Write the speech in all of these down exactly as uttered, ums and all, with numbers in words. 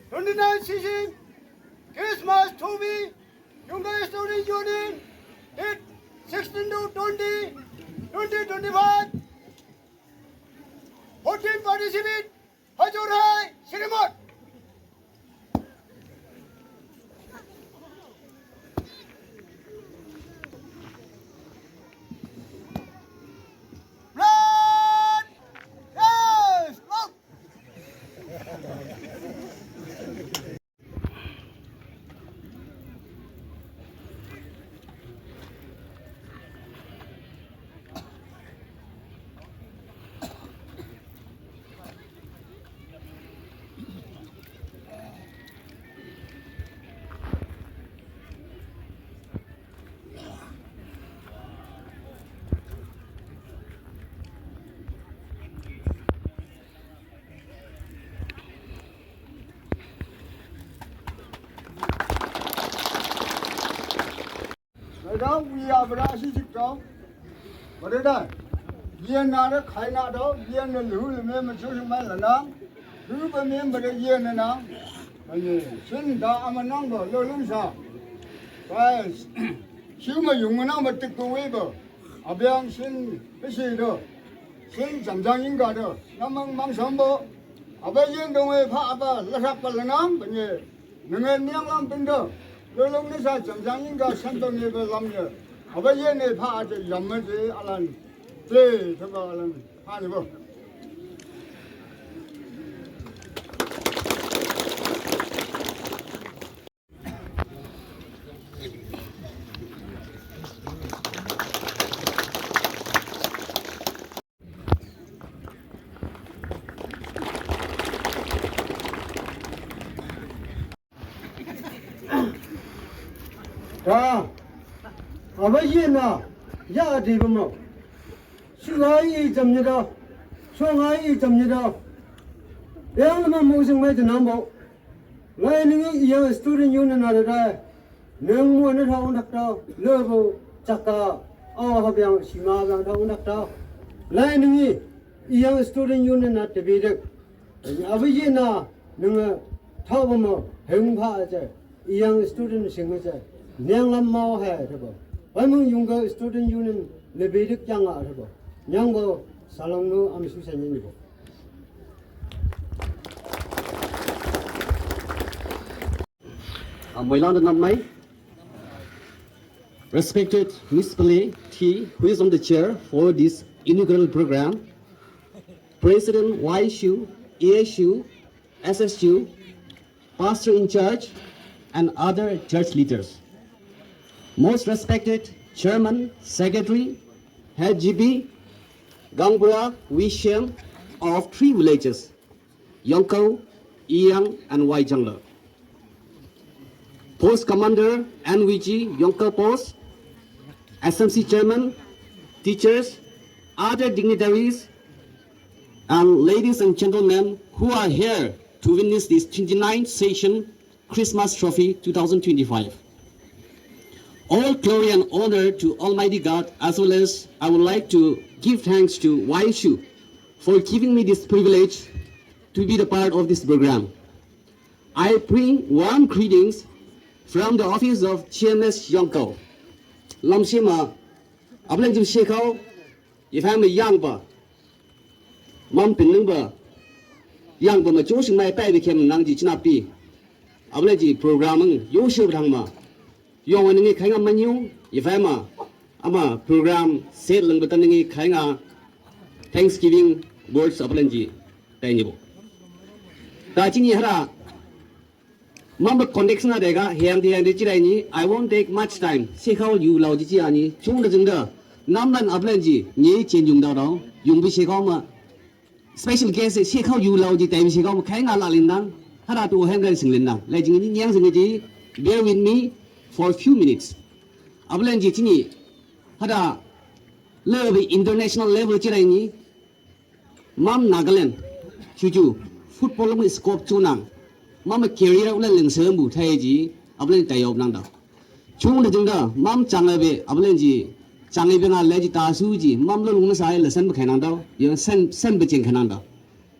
Twenty-nine session, Christmas Thobi, Yongkha Student Union, date sixteen to twenty, twenty twenty-five, fourteen participate, Hajur hai, Srimot. Blood! Yes! Blood! Ladang wi abra si sik tau. Pada da. Yen na da khai na tau, yen na lu le me ma chu ma la na. Lu ba me ba da yen na na. Ani, sin da ama nang ba lo lung sa. Guys, siu ma yung ma nang ba tik ko we ba. Abiang sin, bisi do. Sin jam jang yin ga do. Namang mang sam bo. Aba yen dong we pha aba la sak pa la nang ba nye. Nang niang lam pin do. Lo long ni sa jam jang yin ga san dong ye ba lam ye. Aba yen ne pha a je yam ma je alan. Je, sa ba alan. Pha ni bo. Ta, aba ye na, ya de ba mo. Shu ngai i jam ni da, shu ngai i jam ni da. Yang ma mo jing mai de nam bo. Lai ning i yang student union na da. Nang mo na thau nak ta, le bo chaka. A ha biang si ma biang thau nak ta. Lai ning i yang student union na te bi de. Aba ye na nang thau ba mo heng pha je. Yang student sing je. Niang lam mau hai thabo. Bai mung yung ga student union le be dik yang a thabo. Nyang bo salong no am su sa nyi bo. Amoilang da nam mai. Respected Miss Pele T, who is on the chair for this inaugural program, President Y S U, A S U, S S U, Pastor in charge, and other church leaders. Most respected Chairman, Secretary, Head G B, Gangbura, Wishem of three villages, Yongkao, Iyang, and Waijangla. Post Commander, N V G, Yongkao Post, S M C Chairman, teachers, other dignitaries, and ladies and gentlemen who are here to witness this twenty-ninth session Christmas Trophy two thousand twenty-five. All glory and honor to Almighty God, as well as I would like to give thanks to Y S U for giving me this privilege to be the part of this program. I bring warm greetings from the office of G M S Yongkao. Lamsima, Ablangjim Shekau, if I'm a young ba, Mam pin nang ba, yang ba ma cho sing mai pai bi kem nang ji chna pi. Abla ji program ang yo shu bdang ma. Yong an ngi khai nga man yung, if I'm a, ama program set lang ba tan ngi khai nga Thanksgiving words abla ji. Tai ni bo. Ta chini hara, mamba context na dega, hiang di hiang di chirai ni, I won't take much time. Sekhao yu lao ji chi ani, chung da jing da, nam lan aplan ji, ni chen yung da dao, yung bi sekhao ma, special guest sekhao yu lao ji time sekhao ma, khai nga la lin dang, hara tu hem gan sing lin dang. Lai jing ni nyang sing ji, bear with me for a few minutes. Aplan ji chini, hara, le bi international level chirai ni, Mam Nagaland, chuchu, football mo scope chunang, mam career ulan lengse bu thai ji, aplan tai yop nang da. Chung da jing da, mam chang be, aplan ji, chang be nga le ji ta su ji, mam lo lung na sai le san be khai nang da, ye san, san be cheng khai nang da.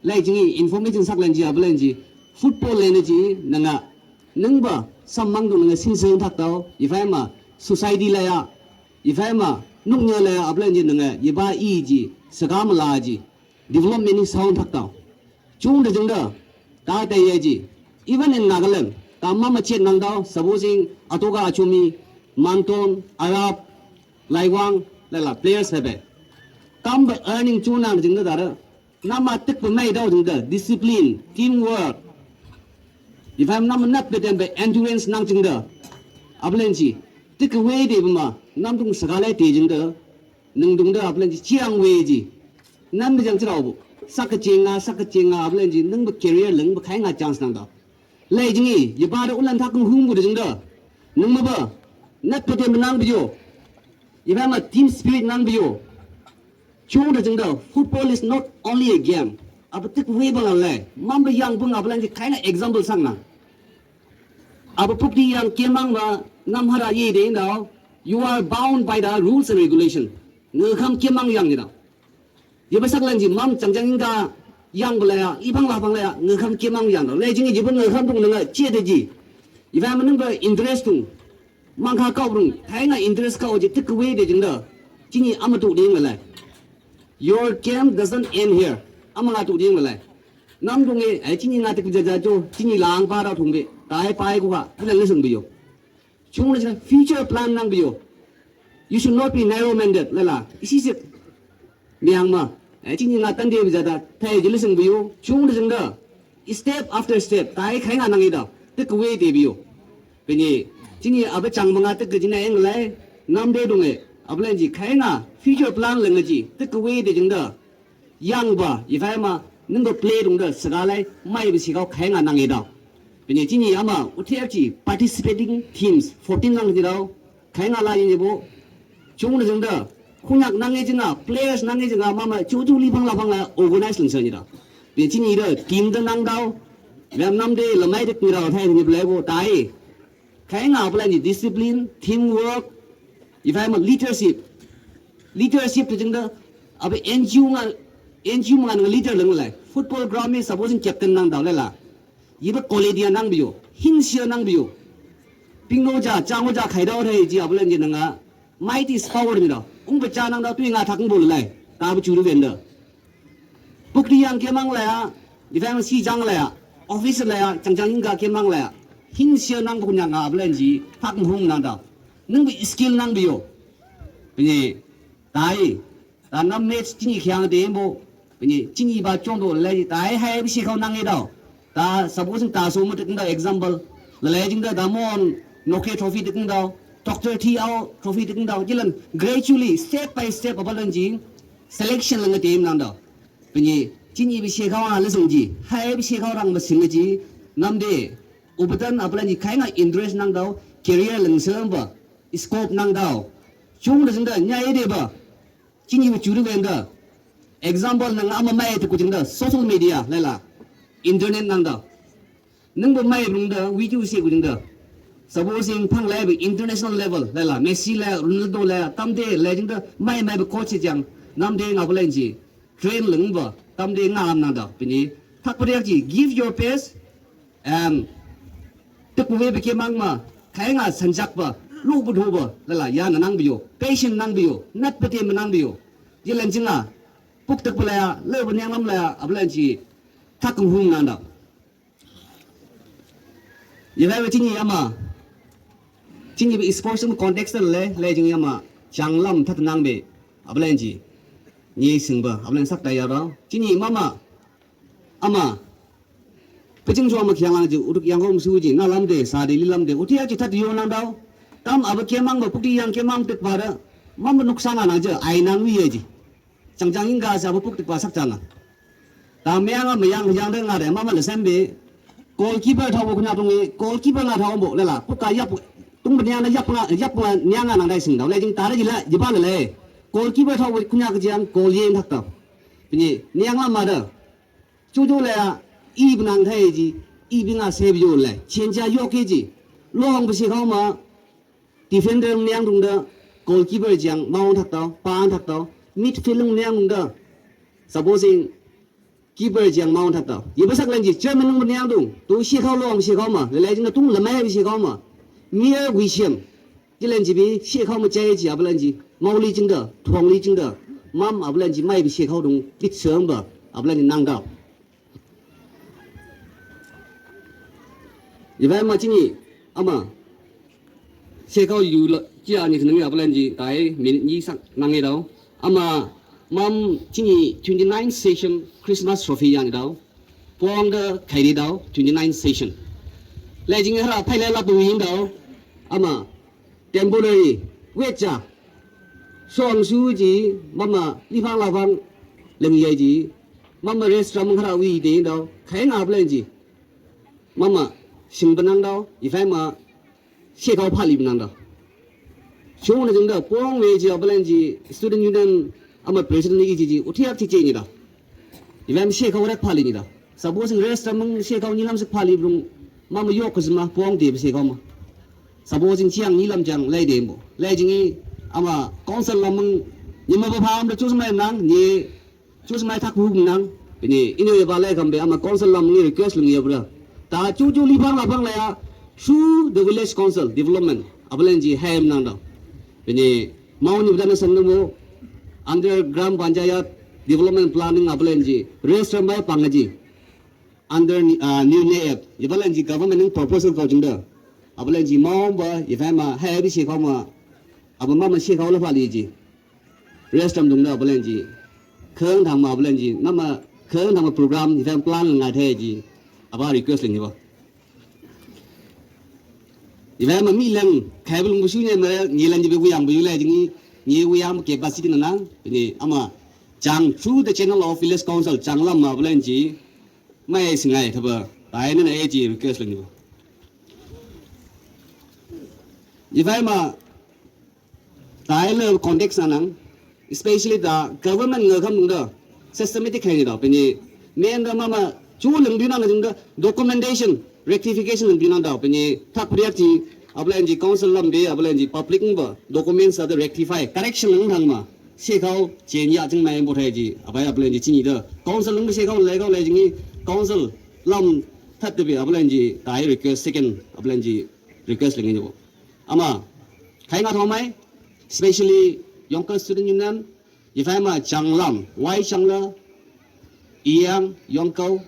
Lai jing information sak len ji, aplan ji, football len ji, nanga, nang ba, sam mang du nanga sin se thak da, ifai ma, society la ya, ifai ma, nung nya la ya, aplan ji nanga, ye ba i ji, sagam la ji, development ni sound thak tau. Chung da jing da, ta ta ye ji. Even in Nagaland, ta ma ma chet nang dao, supposing Atoka Achumi, Manton, Arab, Laiwang, la la players have. Kam ba earning chung nang jing da da. Nama tik ba mai dao jing da, discipline, teamwork. If I'm nama nat ba dem ba endurance nang jing da. Ablen ji, tik wei de ba ma, nam dung sagale te jing da. Nung dung da aplan ji chiang wei ji. Nam da jang chirao bu. Sak ka ching nga, sak ka ching nga aplan ji nung ba career leng ba khai nga chance nang da. Lai jing i, ye ba da ulan thak hum bu da jing da. Nung ma ba. Nat pa de ma nang ba yo. Ye ba ma team spirit nang ba yo. Chung da jing da, football is not only a game. Apa tik wei ba nga lai. Mam ba yang bu nga aplan ji khai nga example sang na. Apa puk di yang kemang ba, nam hara ye de dao. You are bound by the rules and regulation. Nge kham kemang yang ni dao. Ye ba sak lan ji mam chang chang inga yang ba la ya, i bang la bang la ya, nge kham kemang yang dao. Lai jing ye ba nge kham dung nge che de ji. Ye ba ma nung ba interest dung. Mang kha kau dung, thai nga interest kau ji tik wei de jing da. Chini ama tu ding ma lai. Your game doesn't end here. Ama nga tu ding ma lai. Nam dung e, ai chini nga tik ja ja jo, chini lang pa da thung be. Tai pai ku ha, bu la listen be yo. Chung le jing future plan nang bi yo. You should not be narrow minded la la. Isi sik. Miang ma. Eh, chini nga tan de bi za da. Thai ji le sing bi yo. Chung le jing da. Step after step. Tai khai nga nang i da. Tik wei de bi yo. Pini. Chini aba chang ma nga tik jing na eng lai. Nam de dung e. Ablan ji khai nga. Future plan le nga ji. Tik wei de jing da. Yang ba, ifai ma, nung ba play dung da, saga lai, mai ba si kau khai nga nang e dao. Pini chini ama, U T F chi, participating teams, fourteen nang ni dao, khai nga la ye bo. Chung da jing da, khunyak nang e jing a, players nang e jing a, mama, chu chu li phang la phang la, organize lung sa ni dao. Pini chini da, team da nang dao, yam nam de, la mai de ni dao, thai ni play bo, tai. Khai nga aplan ji discipline, teamwork, ifai ma leadership. Leadership tu jing da, aba N G O nga, N G O nga nga leader leng lai. Football ground mi supposing captain nang dao le la. Ye ba quality nang bi yo, hin sia nang bi yo. Ping no ja, chang wo ja khai dao thai ji aplan ji nang a. Might is power ni dao. Ung ba cha nang dao tui nga thak bo lai. Ta ba chu ru ven da. Puk di yang kemang la ya, di fam si jang la ya, office la ya, chang chang inga kemang la ya. Hin sia nang bu nyang a blen ji, phak hum nang da. Nang bi skill nang bi yo. Pini, tai, ta nam match chini khiang de bo. Pini, chini ba chong do le, tai hai bi si khau nang e dao. Ta suppose ta so mo tik da example. La le jing da da mon, noke trophy tik dao. Doctor T Ao trophy tik dao. Jilan gradually, step by step, abalan ji. Selection la nga team nang dao. Pini, chini bi shekau a la sing ji. Hai bi shekau rang ba sing ji. Nam de. Ubadan aplan ji khai nga interest nang dao. Career leng sem ba. Scope nang dao. Chung da sing da nyai de ba. Chini bi churu ven da. Example nang ama mai te ku jing da. Social media la la. Internet nang dao. Nang ba mai rung da, video se ku jing da. Sabo sing phang lai ba international level, la la, Messi la, Ronaldo la, tam de, la jing da, mai mai ba coach jang, nam de nga ba len ji. Train leng ba, tam de nga am nang da, pini. Thak pa de ji, give your best, and tuk bu we ba ke mang ma, khai nga sanjak ba, lu bu do ba, la la, ya na nang bi yo, patient nang bi yo, nat pa te ma nang bi yo. Ye len jing a, puk tuk ba la ya, le ba nyang lam la ya, ab len ji, thak kung hung nang da. Ye lai ba chini ama. Chini bi sports ma context le, le chini ama. Chang lam that nang be. Ablen ji. Ni sing ba, ablen sak da ya ra. Chini mama. Ama. Peching chuang ma khiang lang ji, utuk yang kom su ji, na lam de, sa de, li lam de, uti ya ji tat yo nang dao. Tam aba kemang ba, pukti yang kemang tek ba da. Mam ba nuksa nga nang ji, ai nang wi ya ji. Chang chang ing ga sa ba puk tek ba sak chang nga. Ta me nga ma yang yang de nga de, mam ma le sem be. Goalkeeper thao bo kunya tung e, goalkeeper nga thao bo, le la, puk ka yap, tung ba nyang na yap nga, yap nga nyang nga nang dai sing dao, le jing ta de ji la, ji ba le le. Goalkeeper thao bo kunya ka jiang, goal ye thak dao. Pini, nyang la ma da. Chu chu le a, i bnang thai ji, i bi nga se bi yo le, chen cha yo ke ji. Long bi si khao ma, defender niang dung da, goalkeeper jiang, maung thak tao, pa thak tao, midfield niang dung da. Supposing, keeper jiang, maung thak tao. Ye ba sak len ji, chairman nung niang dung, tu si khao long bi si khao ma, le le jing na tung le mai bi si khao ma. Mir wi siam. Jilen ji bi, shie khao ma jai ji, abalan ji, mau li jing da, tuang li jing da, mam abalan ji, mai bi shie khao dung, bit sem ba, abalan ji nang dao. Ibai ma jing yi, ama, shie khao yu la, jia ni nang abalan ji, tai, minute ni sak nang e dao. Ama, mam jing yi twenty-nine session Christmas trophy yang dao. Puang da kai di dao, twenty-nine session. Lai jing hara pai lai la bu yin dao. Ama, temporary, wait cha. Song su ji, mama, li phang la phang, leng yai ji, mama restaurant mang hara wi de dao, khai nga plan ji. Mama, sing benang dao, ifai ma, shie khao pha li benang dao. Shong na jing da, pong we ji, abalan ji, student union, ama president ni ji ji, uti ak ti ji ni dao. Iwem shie khao rek pha li ni da. Sabo sing restaurant mang shie khao ni lam sik pha li brung. Mama yok ko zima puang de shie khao ma. Sabo sing chiang ni lam jang lai de mbo. Lai jing i ama council lam mang ni ma ba pha am da chu mai nang ni chu mai thak hu nang. Ini ini ba lai kam be ama council lam ni request lung ya bra. Ta chu chu li phang la phang la ya. Through the village council development. Abalan ji hem nang da. Ini mau ni bdana sang nang mo. Under Gram Panchayat development planning abalan ji. Restaurant bai pang ji. Under ni, ah, new ne app. Ye balan ji government ning proposal kau jing da. Abalan ji mau ba, ye fai ma, hai abi shie khao ma. Aba mama shie khao la pha li ji. Restaurant dung da abalan ji. Kheng thang ma abalan ji. Nama kheng thang ma program, ye fai plan ngai the ji. Aba request ling ba. Iwai ma mi lang, kai bulung busu ni ma, ni lang jibe wuyang bu yu lai jing ni, ni wuyang ke capacity na nang, ni ama, chang through the channel of village council, chang lam ma bulan ji, mai singai thaba, tai na na e ji request lang ni ba. Iwai ma, tai le context na nang, especially the government nga kham nung da, systematic hai ni da, pini, men da mama, chu lung bi na na jing da, documentation, rectification lung bi na da, pini, thak priak ji, abalan ji council lam be, abalan ji public ba, documents are the rectify, correction lung thang ma, shie khao, chen ya jing mai bo thai ji, abai abalan ji chini da, council lung shie khao, lai khao, lai jing ni, council lam, that to be, abalan ji, tai request, second, abalan ji, request lung ni bo. Ama, khai nga thong mai, especially Yongkau Student Union, ye fai ma chang lam, wai chang la, iyang, Yongkau,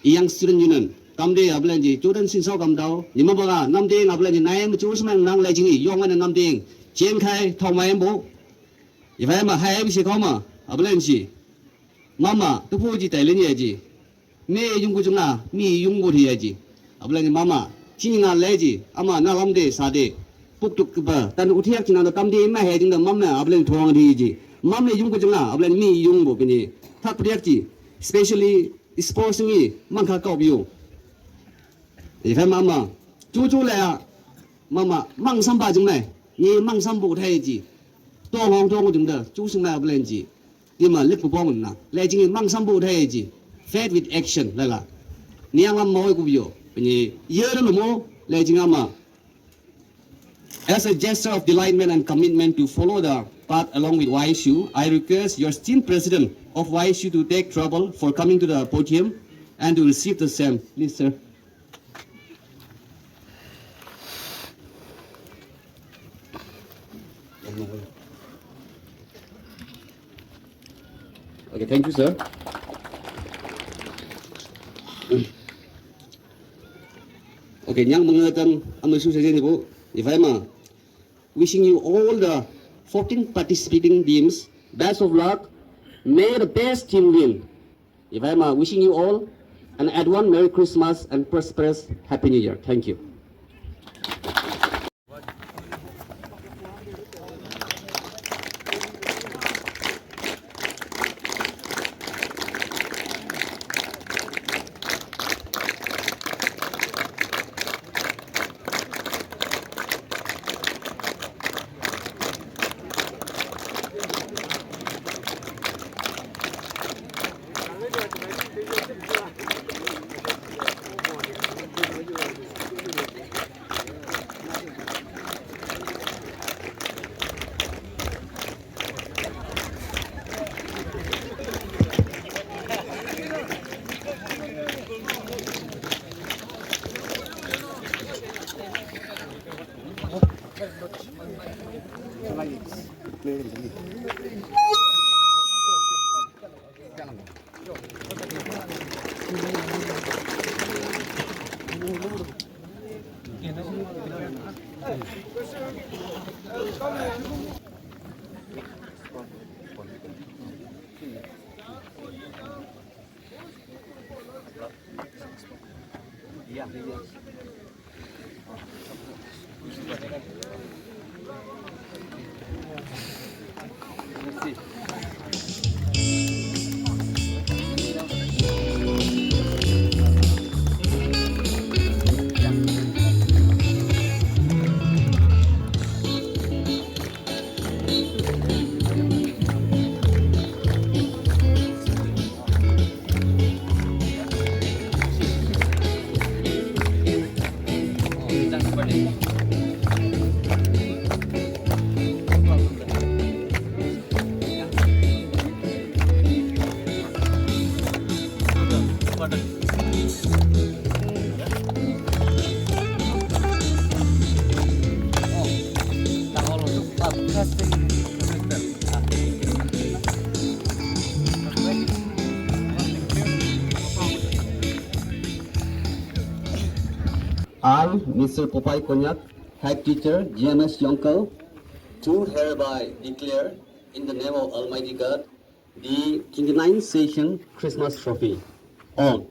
iyang Student Union, kam de abalan ji, chudan sin sao kam dao, ni ma ba ga, nam de abalan ji, nai ma chu sma nang lai jing i, yong na nam de, chen khai, thong mai bo, ye fai ma, hai bi se khao ma, abalan ji, mama, tu pu ji tai len ye ji, me yung ku jung na, mi yung bo thi ya ji. Abalan ji mama, chini nga le ji, ama na lam de, sa de. Puk tuk ba, tan u thiak china da tam de ma he jing da mama, abalan thong di ji. Mama yung ku jung na, abalan mi yung bo pini. Thak priak ji, especially sports ni, mang kha kau biu. Ye fai mama, chu chu le a, mama, mang sam ba jing nai, ni mang sam bo thai ji. Tong hong tong jing da, chu sing ma abalan ji. Ima lik pu pong na. Lai jing i mang sam bu thai ji. Faith with action, la la. Niang lam mo ku yo. Pini, ye da lo mo, lai jing ama. As a gesture of delightment and commitment to follow the path along with Y S U, I request your esteemed president of Y S U to take trouble for coming to the podium and to receive the same. Please, sir. Okay, thank you, sir. Okay, nyang mengetan ama su saja ni bu. If I ma, wishing you all the fourteen participating teams best of luck. May the best team win. If I ma, wishing you all And advance Merry Christmas and prosperous Happy New Year. Thank you. I, Mister Popai Konyak, Head Teacher, G M S Yongkal, do hereby declare in the name of Almighty God the twenty-ninth session Christmas trophy on.